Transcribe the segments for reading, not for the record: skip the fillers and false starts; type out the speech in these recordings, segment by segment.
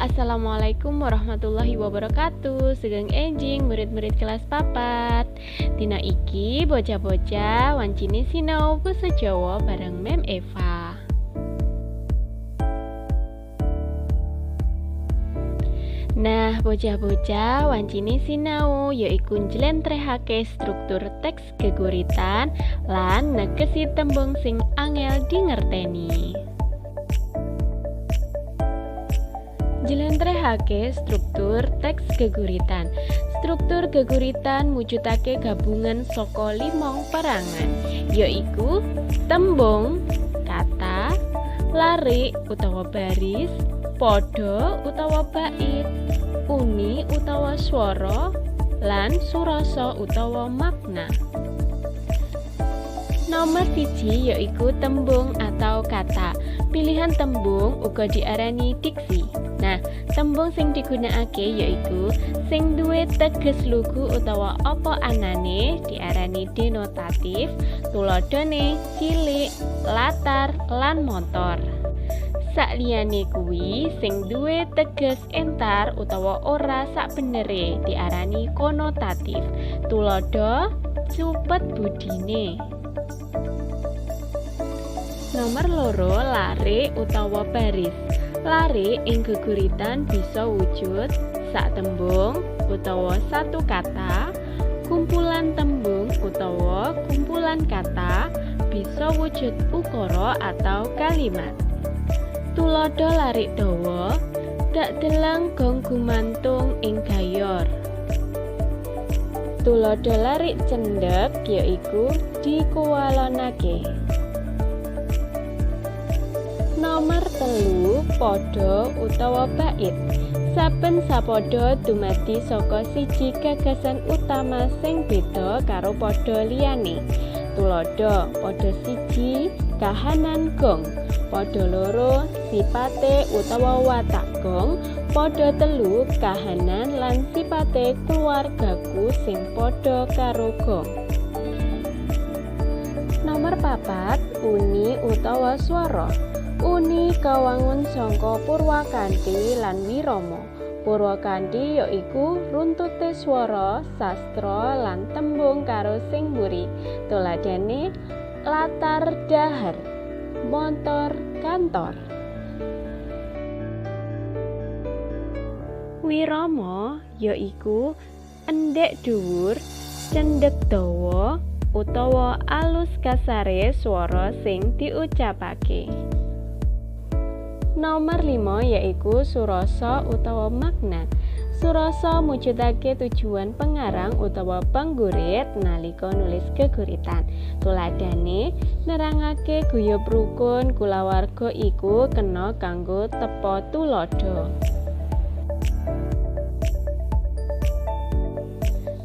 Assalamualaikum warahmatullahi wabarakatuh. Sugeng enjing murid-murid kelas 4. Dina iki bocah-bocah wancine sinau basa Jawa bareng Mem Eva. Nah, bocah-bocah wancine sinau yaiku njlentrehake struktur teks geguritan lan negesi tembung sing angel dingerteni. Njlentrehake struktur teks geguritan. Struktur geguritan mujudake gabungan saka limang perangan, yaiku tembung, kata, larik utawa baris, pada utawa bait, uni utawa swara, lan surasa utawa makna. Nomor 1 yaiku tembung atau kata. Pilihan tembung uga diarani diksi. Nah, tembung sing digunakake yaiku sing duwe teges lugu utawa apa anane diarani denotatif, tuladhane cilik, latar, lan motor. Sakliyane kuwi sing duwe teges entar utawa ora sakbenere diarani konotatif, tuladha cupet budine. Nomor 2 larik utawa baris. Larik ing geguritan bisa wujud sak tembung utawa satu kata, kumpulan tembung utawa kumpulan kata, bisa wujud ukara atau kalimat. Tuladha larik dawa, dak delang gong gumantung ing gayor. Tuladha larik cendhek yaiku dikuwalonake. Nomor 3 pada utawa bait. Saben sapada dumadi saka siji gagasan utama sing beda karo pada liyane. Tuladha pada 1 kahanan gong, pada 2 sipate utawa watak gong, pada 3 kahanan lan sipate keluargaku sing padha karo gong. Nomor 4 uni utawa swara. Uni kawangun saka purwakanthi lan wirama. Purwakanthi yaiku runtute swara, sastra lan tembung karo sing mburi. Tuladhane latar dahar, motor kantor. Wirama yaiku endhek dhuwur, cendhek dawa utawa alus kasare swara sing diucapake. Nomor 5 yaiku surasa utawa makna. Surasa mujudake tujuan pengarang utawa penggurit nalika nulis geguritan. Tuladhane nerangake guyub rukun kulawarga iku kena kanggo tepa tuladha.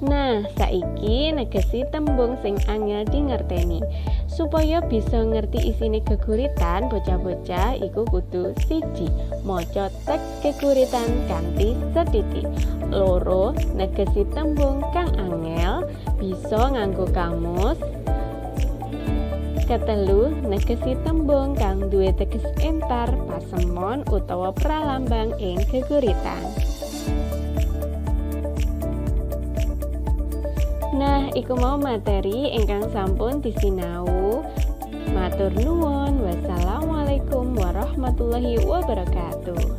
Nah, saiki negesi tembung sing angel dingerteni. Supaya bisa ngerti isine geguritan, bocah-bocah iku kudu 1. Maca teks geguritan kanthi sethithik. 2. Negesi tembung kang angel bisa nganggo kamus. 3. Negesi tembung kang duwe teges entar, pasemon utawa pralambang ing geguritan. Nah, iku mau materi ingkang sampun disinau. Matur nuwun. Wassalamualaikum warahmatullahi wabarakatuh.